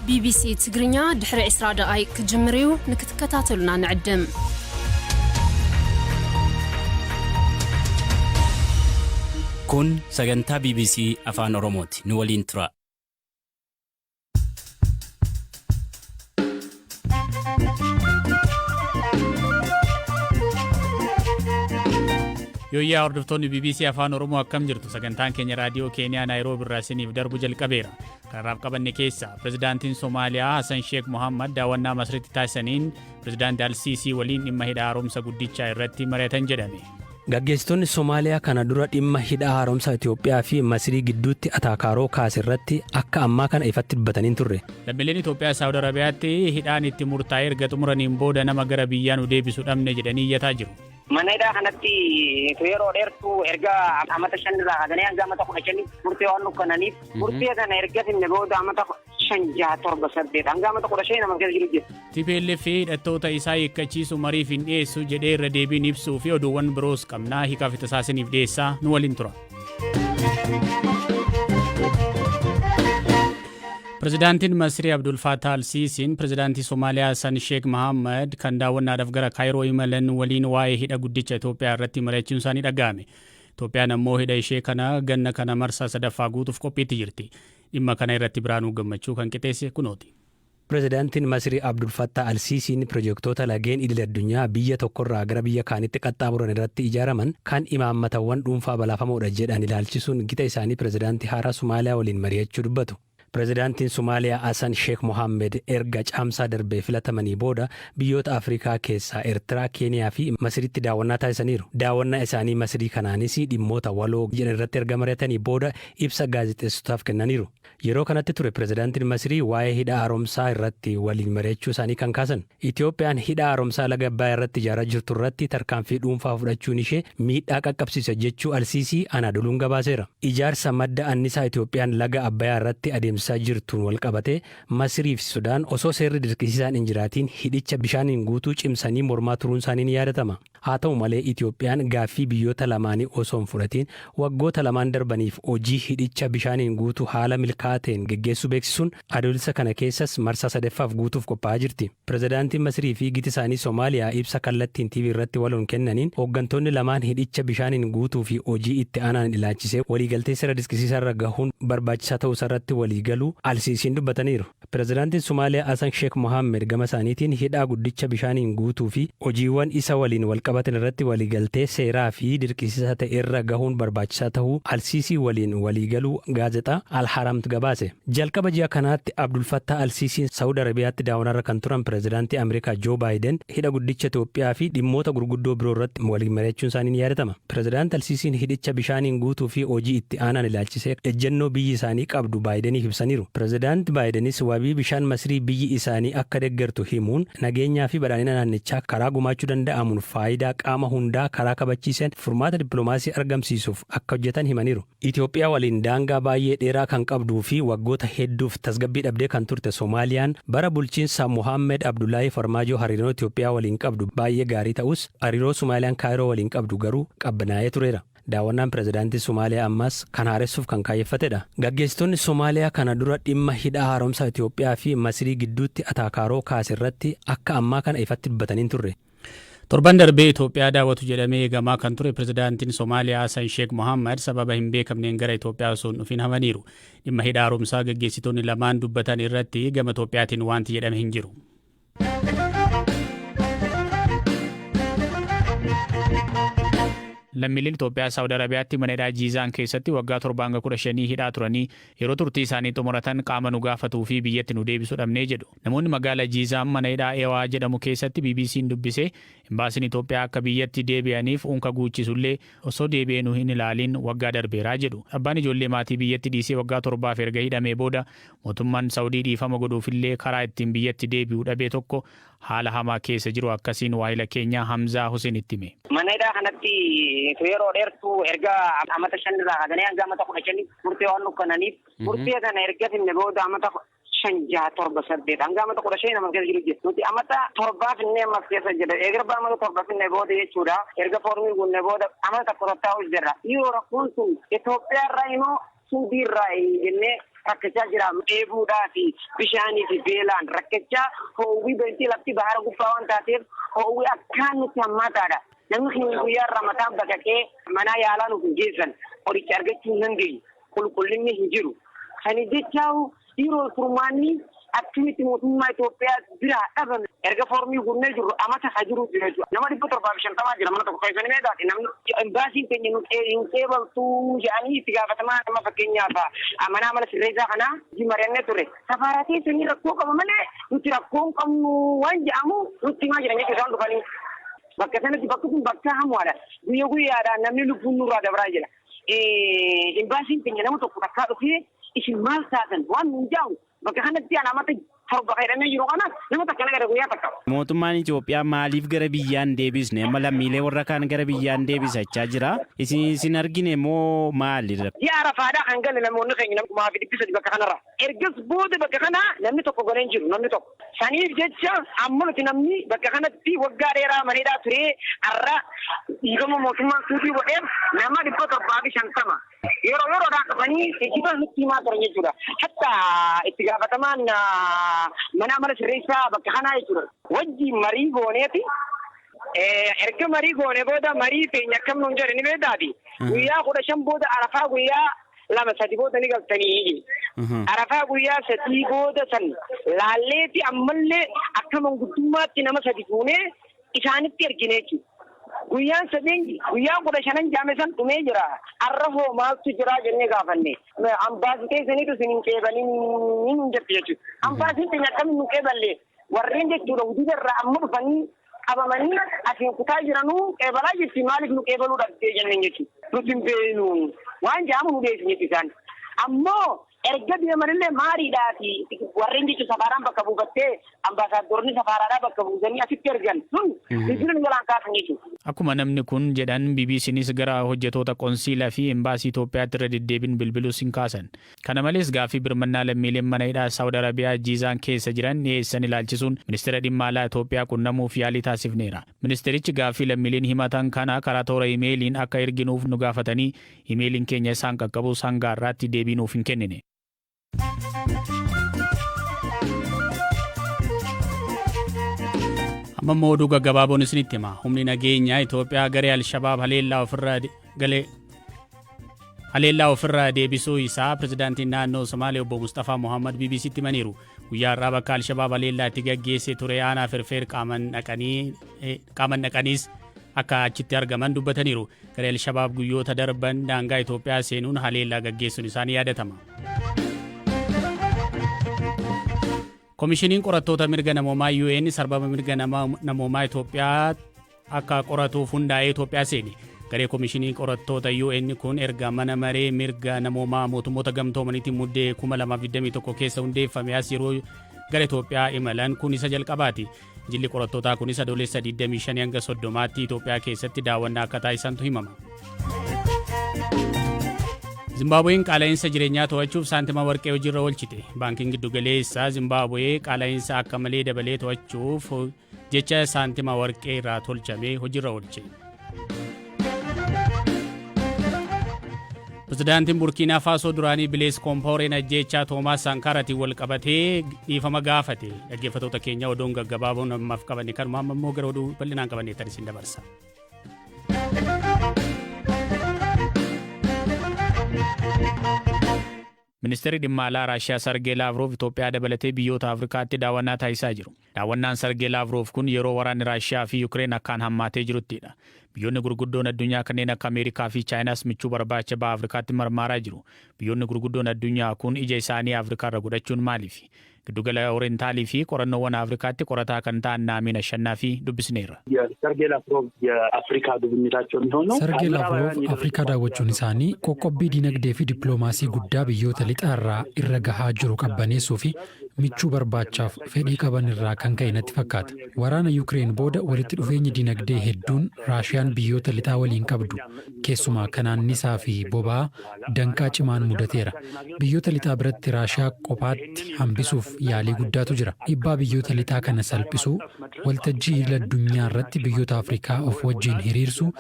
ቢቢሲ ትግርኛ ድሕሪ 20 ደቓይቅ ክጅምር እዩ። ንክትከታተሉና ንዕድም። Kun sagantaa BBC Afaan Oromooti. Nu waliin tura. Yooyyaa hordoftoonni BBC Afaan Oromoo, akkam jirtu? Sagantaan keenya raadiyoo Keeniyaa Naayiroobi irraa isiniif darbu jalqabeera. Kanarraaf qabanne keessa, Pirezidaantiin Somaaliyaa Hassan Sheekh Mohammad daawwannaa Masritti taasisaniin Pirezidaantii Alsiisii waliin dhimma hidha haaromsa guddichaa irratti mari'atan jedhame. Gaggeessitoonni Somaaliyaa kana dura dhimma hidha haaromsa Itoophiyaa fi Masrii gidduutti ataakaaroo kaase irratti akka ammaa kana ifatti dubbatanii turre. Lammiileen Itoophiyaa Saawud Arabiyaatti hidhaan itti murtaa'ee erga xumuraniin booda nama gara biyyaa nu deebisu dhabne jedhanii iyyataa jiru. Mana hidhaa kanatti yeroo dheertuu, erga amata 5 irraa kaasanii hanga amata 15 murtee waan nukkananiif, murtee kana erga finne booda amata 5, 6, 7, 8 hanga amata 15 nama keessa jiru jira. TPLF hidhattoota isaa hiikkachiisu mariif hin dhiyeessu jedhee irra deebiin ibsuu fi oduuwwan biroos qabnaa. Hiikaaf tasaasiniif dhiyeessaa, nu waliin tura. Pirezidaantiin Masrii Abdul Fattah Al-Siisiin pirezidaantii Somaaliyaa Hassan Sheekh Mohammad kan daawwannaadhaaf gara Kaayiroo imalan waliin waa'ee hidha guddicha Itoophiyaa irratti mari'achuun isaanii dhaga'ame. Itoophiyaan ammoo hidha ishee kana ganna kana marsaa sadaffaa guutuuf qophiitti jirti. Dhimma kana irratti Biraanuu Gammachuu kan qixeesse kunooti. Pirezidaantiin Masrii Abdul Fattah Al-Siisiin pirojektoota lageen idil addunyaa biyya tokkorraa gara biyya kaanitti qaxxaamuran irratti ijaaraman kan imaammatawwan dhuunfaa balaafamoodha jedhan ilaalchisuun gita isaanii pirezidaantii haaraa Somaaliyaa waliin mari'achuu dubbatu. Pirezidaantiin Somaaliyaa Hassan Sheekh Mohammed erga Caamsaa darbee filatamanii booda biyyoota Afrikaa keessaa Eertiraa, Keeniyaa fi Masiritti daawwannaa taasisaniiru. Daawwannaa isaanii Masirii kanaanis dhimmoota waloo jedhan irratti erga mari'atanii booda ibsa gaazexeessotaaf kennaniiru. Yeroo kanatti ture pirezidaantiin Masirii waa'ee hidha haaromsaa irratti waliin mari'achuu isaanii kan kaasan. Itoophiyaan hidha haaromsaa laga Abbayaa irratti ijaaraa jirtu irratti tarkaanfii dhuunfaa fudhachuun ishee miidhaa qaqqabsiisa jechuu Alsiisii Anaadoluun gabaaseera. Ijaarsa madda annisaa Itoophiyaan laga Abbayaa irratti adeemsisaa jirtuun walqabatee Masirii fi Sudaan osoo seerri dirqisiisaan hin jiraatiin hidhicha bishaaniin guutuu cimsanii mormaa turuun isaanii ni yaadatama. Haa ta'u malee, Itoophiyaan gaaffii biyyoota lamaanii osoo hin fudhatiin waggoota lamaan darbaniif hojii hidhicha bishaaniin guutuu haala milkaa'aa ta'een geggeessuu beeksisuun, Adoolessa kana keessas marsaa sadaffaaf guutuuf qophaa'aa jirti. Pirezidaantiin Masirii fi giti isaanii Somaaliyaa ibsa kallattiin TV irratti waloon kennaniin, hooggantoonni lamaan hidhicha bishaaniin guutuu fi hojii itti aanaan ilaalchisee waliigaltee seera dirqisiisaa irra gahuun barbaachisaa ta'uu irratti waliigaluu Alsiisiin dubbataniiru. Pirezidaantiin Somaaliyaa Hasan Sheekh Mohaammed gama isaaniitiin hidhaa guddicha bishaaniin guutuu fi hojiiwwan isa waliin walqabatan irratti waliigaltee seeraa fi dirqisiisaa ta'e irra gahuun barbaachisaa ta'uu Alsiisii waliin waliigaluu gaazexaa Al-Haramtu gabaase. Jalqaba ji'a kanaatti Abdul Fattah Alsiisiin Saawud Arabiyaatti daawwannarra kan turan pirezidaantii Ameerikaa Joo Baayiden hidha guddicha Itoophiyaa fi dhimmoota gurguddoo biroo irratti waliin mari'achuun isaanii ni yaadatama. Pirezidaanti Alsiisiin hidhicha bishaaniin guutuu fi hojii itti aanaan ilaalchisee ejjennoo biyyi isaanii qabdu Baayideniif ibsaniiru. Pirezidaanti Baayidenis wabii bishaan Masrii biyyi isaanii akka deeggartu himuun, nageenyaa fi badhaadhina naannichaa karaa gumaachuu danda'amuun faayidaa qaama hundaa karaa kabachiiseen furmaata dippiloomaasii argamsiisuuf akka hojjetan himaniiru. Itoophiyaa waliin daangaa baay'ee dheeraa kan qabduu fi waggoota hedduuf tasgabbii dhabdee kan turte Somaaliyaan, bara bulchiinsa Mohaammed Abdullaahii Farmaajoo hariiroon Itoophiyaa waliin qabdu baay'ee gaarii ta'us, hariiroo Somaaliyaan Kaayiroo waliin qabdu garuu qabbanaa'ee tureera. Daawwannaan pirezidaantii Somaaliyaa ammaas kan haaressuuf kan kaayyeffatedha. Gaggeessitoonni Somaaliyaa kana dura dhimma hidha haaromsa Itoophiyaa fi Masirii gidduutti ataakaaroo kaase irratti akka ammaa kana ifatti dubbatanii hin turre. Torban darbee Itoophiyaa daawwatu jedhamee eegamaa kan ture pirezidaantiin Somaaliyaa Hassan Sheekh Mohammad sababa hin beekamneen gara Itoophiyaa osoo hin dhufin hafaniiru. Dhimma hidha haaromsaa gaggeessitoonni lamaan dubbatan irratti gama Itoophiyaatiin wanti jedhame hin jiru. Lammiileen Itoophiyaa Saawud Arabiyaatti mana hidhaa Jiizaan keessatti waggaa 7 hanga 15 hidhaa turanii yeroo turtii isaanii xumuratan qaama nu gaafatuu fi biyyatti nu deebisu dhabnee jedhu. Namoonni magaala Jiizaan mana hidhaa Ewaa jedhamu keessatti BBC'n dubbise, imbaasiin Itoophiyaa akka biyyatti deebi'aniif unka guuchisullee osoo deebi'ee nu hin ilaaliin waggaa darbeeraa jedhu. Abbaan ijoollee maatii biyyatti dhiisee waggaa 7f erga hidhamee booda mootummaan Saawudii dhiifama godhuufillee karaa ittiin biyyatti deebi'u dhabee tokko haala hamaa keessa jiru akkasiin waahila keenya Hamzaa Hussein itti hime. Mana hidhaa kanatti yeroo dheertuu, erga amata 5 irraa kaasanii hanga amata 15 murtee waan nukkananiif, murtee kana erga finne booda amata 5, 6, 7, 8 hanga amata 15 nama keessa jiru jira. Nuti amata 7 finnee ammas keessa jira. Erga amata 7 finne booda jechuudha. Erga foormii guunne booda amata 1 tattaa'u jirra. Yoo rakkoon sun Itoophiyaa irraa immoo Suudii irraa jennee Rakkachaa jira. Dheebuudhaa fi bishaanii fi beelaan rakkachaa, hoowwii bantii lafti bahara gubbaa waan taateef hoowwii akkaan nutti hammaataadha. Namni keenya guyyaa irraa mataan baqaqee mana yaalaa nuuf hin geessan, qoricha argachuu hin dandeenyu, qulqullinni hin jiru. Kana jechaa yeroo furmaanni akkamitti mootummaa Itoophiyaa biraa dhabame, erga foormii guunnee jirru amata ka jiru jira jechuudha. Nama 750 jira mana tokko keessa, ni meeqaati namni imbaasiin keenya nu hin qeebaltuu jedhanii itti gaafatamaa nama fakkeenyaaf mana amala sirreessaa kanaa mari'annee ture. Safaaraa keessanii rakkoo qaba malee nuti rakkoo hin qabnu waan jedhamu nutti himaa jiran jechuudha isaan dhufanii. Bakka sanatti bakki kun bakka hamuudha. Guyyaa guyyaadhaan namni lubbuun nurraa dabraa jira. Imbaasiin keenya nama tokko takkaa dhufee isin maal taatan waan nun jaa'u, bakka kanatti ana amata 7 fayyadamee jiru kana nama takka nagara guyyaa takka. Mootummaan Itoophiyaa maaliif gara biyyaan deebisne? Amma lammiilee warra kaan gara biyyaan deebisachaa jira. Isin argine moo maali? Ji'a Arafaadhaa kan gale namoonni keenya nama 3,300 bakka kanarra. Ergas booda bakka kana namni tokko galee hin jiru, namni tokko. Saniif jecha amma nuti namni bakka kanatti waggaa dheeraa maneedhaa ture har'a dhiifama mootummaan suutii godheef nama 750. Yeroo yeroodhaan dhufanii geejjiba nutti himaa turan jechuudha. Hatta itti gaafatamaan mana amala sirreessaa bakka kanaa jechuudha. Wajjin marii gooneeti, erga marii goone booda marii teenya akkam nuun jedhe ni beektaati. Guyyaa 15 booda, Arafaa guyyaa 2 3 booda ni galtanii. Arafaa guyyaa 3 booda san laalleeti ammallee akka manguddummaatti nama sadi fuunee isaanitti ergine jechuudha. Guyyaan sadeen, guyyaan 15n jaame san dhumee jira. Arra hoo maaltu jira jennee gaafanne. Ambaasii teessaniitu isin hin qeebalin hin jettu jechuudha. Ambaasiin keenya akkamiin nu qeeballe? Warreen jechuudha hojii irraa amma dhufanii qabamanii asiin kutaa jiranuu qeebalaa jirti, maaliif nu qeebaluu dhabdee jenneen jechuudha. Nuti hin beeknu waan jedhamu nu beeksise jechuudha isaan. Ammoo erga deemanillee maariidhaa fi warreen jechuun safaaraan bakka buufattee ambaasaaddorni safaaraadhaa bakka buusanii asitti ergan sun bilbila nu jalaan kaasan jechuudha. Akkuma namni kun jedhan, BBCnis gara hojjetoota qonsiilaa fi embaasii Itoophiyaatti irra deddeebiin bilbilus hin kaasan. Kana malees gaaffii birmannaa lammiileen mana hidhaa Saawud Arabiyaa Jiizaan keessa jiran dhiyeessan ilaalchisuun ministeera dhimma alaa Itoophiyaa qunnamuuf yaalii taasifneera. Ministeerichi gaaffii lammiileen himatan kana karaa toora imeeliin akka erginuuf nu gaafatanii, imeeliin keenya isaan qaqqabus hanga har'aatti deebii nuuf hin kennine. Amma immoo oduu gaggabaaboon isinitti hima. Humni nageenyaa Itoophiyaa garee Alshabaab haleellaa ofirraa deebisuu isaa pirezidaantiin naannoo Somaalee obbo Mustafaa Mohammad BBCtti himaniiru. Guyyaa har'aa bakka Alshabaab haleellaa itti gaggeesse ture aanaa Firfeer qaaman dhaqaniis akka achitti argaman dubbataniiru. Garee Alshabaab guyyoota darban daangaa Itoophiyaa seenuun haleellaa gaggeessuun isaanii yaadatama. Komishiniin qorattoota mirga namoomaa UN sarbama mirga namoomaa Itoophiyaa akka qoratuuf hundaa'ee Itoophiyaa seene. Garee komishinii qorattoota UN kun erga mana maree mirga namoomaa mootummoota gamtoomaniitiin muddee 2021 keessa hundeeffame as yeroo gara Itoophiyaa imalan kun isa jalqabaati. Jilli qorattootaa kunis Adoolessa 25 hanga 30tti Itoophiyaa keessatti daawwannaa akka taasisantu himama. Zimbaabuween qaala'insa jireenyaa to'achuuf saantima warqee hojiirra oolchite. Baankiin giddugaleessaa Zimbaabuwee qaala'insa akka malee dabalee to'achuuf jecha saantima warqee irraa tolchame hojiirra oolche. Pirezidaantiin Burkiinaa Faasoo duraanii Bilees Koompaoreen ajjeechaa Toomaas Saankaaraatiin wal qabatee dhiifama gaafate. Dhaggeeffattoota keenya, oduun gaggabaaboon ammaaf qabanne kanuma. Amma immoo gara oduu bal'inaan qabanneettan isin dabarsa. Ministeerri dhimma alaa Raashiyaa Sargee Laavrov Itoophiyaa dabalatee biyyoota Afrikaatti daawwannaa taasisaa jiru. Daawwannaan Sargee Laavrov kun yeroo waraanni Raashiyaa fi Yukireen akkaan hammaatee jiruttidha. Biyyoonni gurguddoon addunyaa kanneen akka Ameerikaa fi Chaayinaas michuu barbaacha baha Afrikaatti marmaaraa jiru. Biyyoonni gurguddoon addunyaa kun ija isaanii Afrikaarra godhachuun maaliifi? Giddugala Oorentaalii fi qorannoowwan Afrikaatti qorataa kan ta'an Naamiin Ashannaa fi dubbisneerra. የሰርጌይ ላቭሮቭ የአፍሪካ ጉብኝታቸው የሚሆነው Sargee Lavrov Afrikaa daawwachuun isaanii qoqqobbii dinagdee fi dippiloomaasii guddaa biyyoota lixaarraa irra gahaa jiru qabbaneessuu fi michuu barbaachaaf fedhii qaban irraa kan ka'e natti fakkaata. Waraana Yukireen booda walitti dhufeenyi dinagdee hedduun Raashiyaan biyyoota lixaa waliin qabdu, keessumaa kan annisaa fi boba'aa, danqaa cimaan mudateera. Biyyoota lixaa biratti Raashiyaa qophaatti hambisuuf yaalii guddaatu jira. Dhiibbaa biyyoota lixaa kana salphisuu, waltajjii idil addunyaa irratti biyyoota Afrikaa of wajjin hiriirsuu,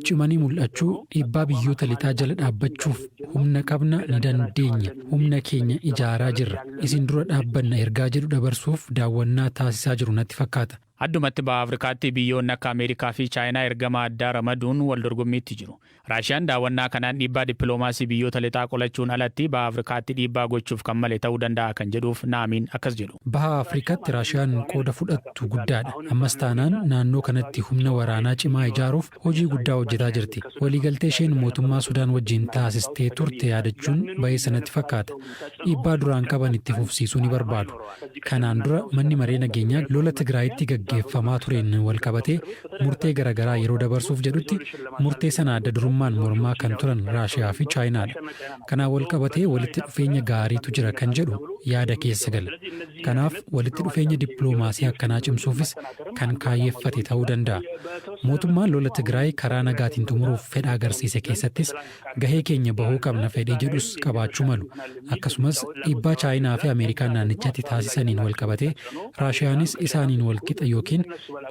cimanii mul'achuu, dhiibbaa biyyoota lixaa jala dhaabbachuuf humna qabna, ni dandeenya, humna keenya ijaaraa jirra, isin dura dhaabbanna ergaa jedhu dabarsuuf daawwannaa taasisaa jiru natti fakkaata. Addumatti Baha Afrikaatti biyyoonni akka Ameerikaa fi Chaayinaa ergama addaa ramaduun wal dorgommiitti jiru. Raashiyaan daawwannaa kanaan dhiibbaa dippiloomaasii biyyoota lixaa qolachuun alatti Baha Afrikaatti dhiibbaa gochuuf kan male ta'uu danda'a kan jedhuuf Naamiin akkas jedhu. Baha Afrikaatti Raashiyaan qooda fudhattu guddaadha. Ammas taanaan naannoo kanatti humna waraanaa cimaa ijaaruuf hojii guddaa hojjetaa jirti. Waliigaltee isheen mootummaa Sudaan wajjin taasistee turte yaadachuun ba'eessa natti fakkaata. Dhiibbaa duraan qaban itti fufsiisuu ni barbaadu. Kanaan dura manni maree nageenyaa lola Tigraayitti gaggeeffamaa tureen walqabatee murtee garaagaraa yeroo dabarsuuf jedhutti murtee sana adda durummaan mormaa kan turan Raashiyaa fi Chaayinaadha. Kanaan walqabatee walitti dhufeenya gaariitu jira kan jedhu yaada keessa gala. Kanaaf walitti dhufeenya dippiloomaasii akkanaa cimsuufis kan kaayyeeffate ta'uu danda'a. Mootummaan lola Tigraay karaa nagaatiin xumuruuf fedha agarsiise keessattis gahee keenya bahuu qabna fedhii jedhus qabaachuu malu. Akkasumas dhiibbaa Chaayinaa fi Ameerikaan naannichatti taasisaniin walqabatee Raashiyaanis isaaniin walqixa yookiin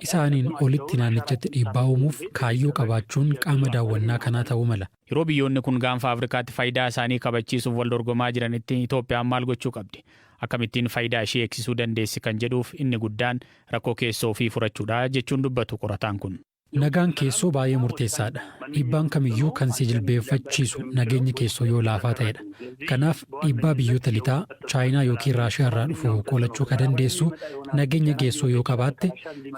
isaaniin olitti naannichatti dhiibbaa uumuuf kaayyoo qabaachuun qaama daawwannaa kanaa ta'uu mala. Yeroo biyyoonni kun Gaanfa Afrikaatti faayidaa isaanii kabachiisuuf wal dorgomaa jiranitti Itoophiyaan maal gochuu qabdi? Akkamittiin faayidaa ishee eegsisuu dandeessi kan jedhuuf inni guddaan rakkoo keessoo ofii furachuudha jechuun dubbatu qorataan kun. Nagaan keessoo baay'ee murteessaadha. Dhiibbaan kamiyyuu kan si jilbeeffachiisu nageenyi keessoo yoo laafaa ta'edha. Kanaaf dhiibbaa biyyoota lixaa, Chaayinaa yookiin Raashiyaa irraa dhufu qolachuu kan dandeessu nageenya keessoo yoo qabaatte,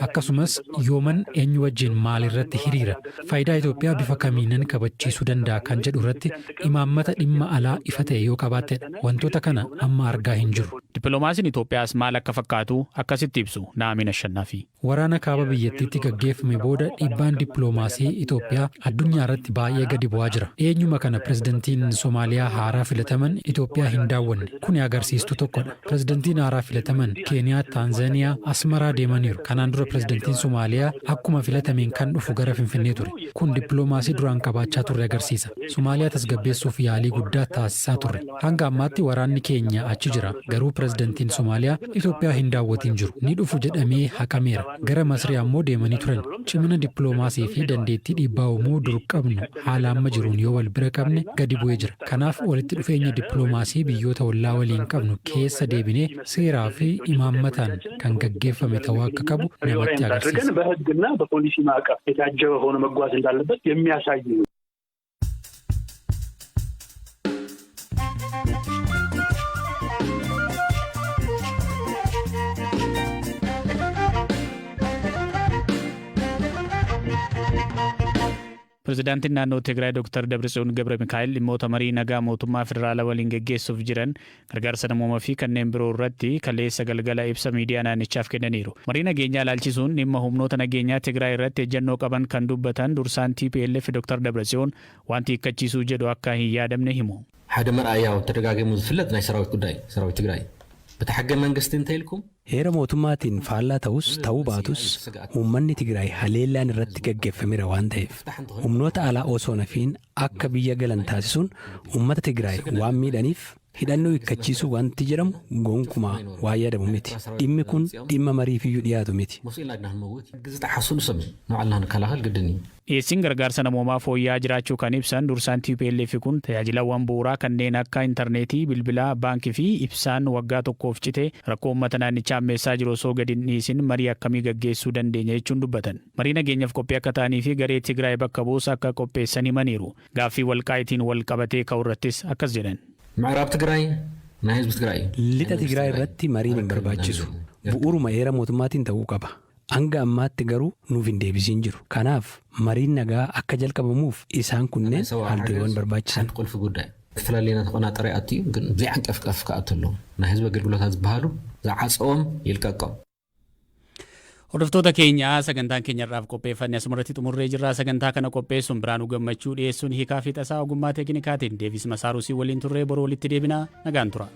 akkasumas yooman eenyu wajjin maal irratti hiriira, faayidaa Itoophiyaa bifa kamiinan kabachiisuu danda'a kan jedhu irratti imaammata dhimma alaa ifa ta'e yoo qabaattedha. Wantoota kana amma argaa hin jiru. Dippiloomaasiin Itoophiyaas maal akka fakkaatu akkasitti ibsu Naamiin Ashannaafi. Waraana kaaba biyyattiitti gaggeeffame booda dhiibbaan dippiloomaasii Itoophiyaa addunyaa irratti baay'ee gadi bu'aa jira. Eenyuma kana pirezidantiin Somaaliyaa haaraa filataman Itoophiyaa hin daawwanne. Kuni agarsiistuu tokkodha. Pirezidantiin haaraa filataman Keeniyaa, Taanzaaniyaa, Asmaraa deemaniiru. Kanaan dura pirezidantiin Somaaliyaa akkuma filatameen kan dhufu gara Finfinnee ture. Kun dippiloomaasii duraan qabaachaa turre agarsiisa. Somaaliyaa tasgabbeessuuf yaalii guddaa taasisaa turre. Hanga ammaatti waraanni keenya achi jira. Garuu pirezidantiin Somaaliyaa Itoophiyaa hin daawwatiin jiru. Ni dhufu jedhamee haqameera. Gara Masrii ammoo deemanii turan. Cimina dippiloomaasii fi dandeettii dhiibbaa uumuu dur qabnu haala amma jiruun yoo wal bira qabne gadi bu'ee jira. Kanaaf walitti dhufeenya dippiloomaasii biyyoota ollaa waliin qabnu keessa deebinee seeraa fi imaammataan kan gaggeeffame ta'uu akka qabu namatti ሪኦሪየንት አድርገን agarsiisa. በሕግና በፖሊሲ ማዕቀፍ የታጀበ ሆኖ መጓዝ እንዳለበት የሚያሳይ ነው። Pirezidaantiin naannoo Tigraay Dr. Dabratsiyoon Gabra Mikaa'el dhimmoota marii nagaa mootummaa federaalaa waliin geggeessuuf jiran, gargaarsa namoomaa fi kanneen biroo irratti kaleessa galgala ibsa miidiyaa naannichaaf kennaniiru. Marii nageenyaa ilaalchisuun dhimma humnoota nageenyaa Tigraay irratti ejjennoo qaban kan dubbatan dursaan TPLF Dr. Dabratsiyoon wanti hiikkachiisuu jedhu akka hin yaadamne himu. ሓደ መርኣያው ተደጋጊሙ ዝፍለጥ ናይ ሰራዊት ጉዳይ ሰራዊት ትግራይ እዩ። በቲ ሕገ መንግስቲ እንተኢልኩም Heera mootummaatiin faallaa ta'us ta'uu baatus uummanni Tigraay haleellaan irratti gaggeeffameera waan ta'eef humnoota alaa osoo nafiin akka biyya galan taasisuun uummata Tigraay waan miidhaniif hidhannoo hiikkachiisuu wanti jedhamu gonkumaa waan yaadamu miti. Dhimmi kun dhimma mariifiyyuu dhiyaatu miti. ሞስ ኢልና ድና ክንመውት ሕጊ ዝጠሓሱ ንሶም እዩ፣ ንባዕልና ክንከላኸል ግድን እዩ። Dhiyeessiin gargaarsa namoomaa fooyya'aa jiraachuu kan ibsan dursaan TPLF kun tajaajilawwan bu'uuraa kanneen akka intarneetii, bilbilaa, baankii fi ibsaan waggaa tokkoof cite rakkoo uummata naannichaa ammeessaa jiru osoo gadi hin dhiisin marii akkamii gaggeessuu dandeenya jechuun dubbatan. Marii nageenyaaf qophii akka ta'anii fi garee Tigraay bakka buusa akka qopheessan himaniiru. Gaaffii Walqaayitiin wal qabatee ka'u irrattis akkas jedhan. ምዕራብ ትግራይ ናይ ህዝቢ ትግራይ እዩ። Lixa Tigraay irratti mariin hin barbaachisu. Bu'uuruma heera mootummaatiin ta'uu qaba. Hanga ammaatti garuu nuuf hin deebisiin jiru. Kanaaf mariin nagaa akka jalqabamuuf isaan kunneen haaldureewwan barbaachisan. ሓንቲ ቁልፊ ጉዳይ ዝተፈላለየ ተቆናጠረ ኣትዩ ግን ብዘይዓንቀፍቀፍ ክኣቱ ኣለዎ። ናይ ህዝቢ ኣገልግሎታት ዝበሃሉ ዝዓፀዎም ይልቀቆም። Hordoftoota keenya, sagantaan keenya irraaf qopheeffanne asumarratti xumurree jirra. Sagantaa kana qopheessuun Biraanuu Gammachuu, dhiyeessuun Hiikaa fi Tasaa, ogummaa teeknikaatiin Deevis Masaaruusii waliin turree. Boroo walitti deebinaa, nagaan tura.